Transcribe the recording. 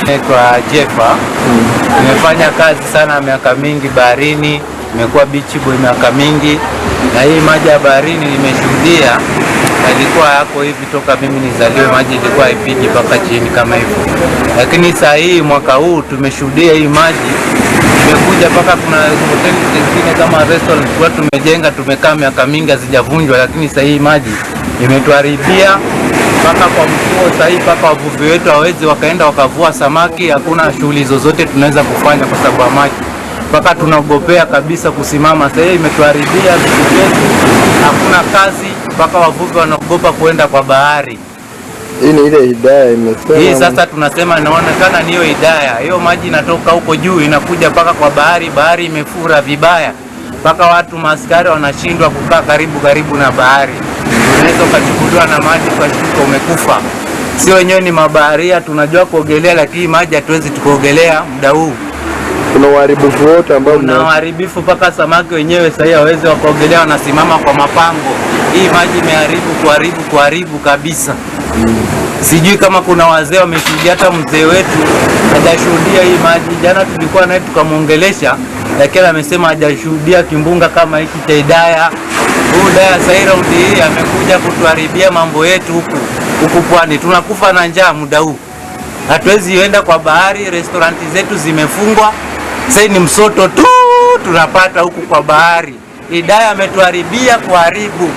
Naitwa Jeffa. Nimefanya kazi sana miaka mingi baharini, nimekuwa beach boy miaka mingi, na hii maji ya baharini nimeshuhudia yalikuwa yako hivi toka mimi nizaliwe, maji ilikuwa haipigi mpaka chini kama hivyo, lakini saa hii mwaka huu tumeshuhudia hii maji imekuja mpaka kuna hoteli zingine kama restaurant kwa tumejenga, tumekaa miaka mingi hazijavunjwa, lakini saa hii maji imetuharibia mpaka kwa mfuo. Saa hii mpaka wavuvi wetu hawezi wakaenda wakavua samaki, hakuna shughuli zozote tunaweza kufanya kwa sababu ya maji, mpaka tunaogopea kabisa kusimama. Saa hii imetuharibia vitu vyetu, hakuna kazi, mpaka wavuvi wanaogopa kuenda kwa bahari. Hii ni ile hidaya imesema. Hii sasa tunasema inaonekana niyo hidaya hiyo, maji inatoka huko juu inakuja mpaka kwa bahari, bahari imefura vibaya mpaka watu maaskari wanashindwa kukaa karibu karibu na bahari. Unaweza ukachukuliwa na maji ukashuka umekufa. Si wenyewe ni mabaharia, tunajua kuogelea, lakini maji hatuwezi tukaogelea muda huu. Kuna uharibifu wote ambao Kuna uharibifu mpaka samaki wenyewe sahii hawezi wakaogelea, wanasimama kwa mapango. Hii maji imeharibu kuharibu kuharibu kabisa. Sijui kama kuna wazee wameshuhudia, hata mzee wetu hajashuhudia hii maji. Jana tulikuwa naye tukamwongelesha, lakini amesema hajashuhudia kimbunga kama hiki cha Hidaya. Huyu Hidaya sahii raundi hii amekuja kutuharibia mambo yetu huku huku pwani, tunakufa na njaa muda huu, hatuwezi enda kwa bahari, restauranti zetu zimefungwa. Sasa ni msoto tu tunapata huku kwa bahari. Hidaya ametuharibia kuharibu.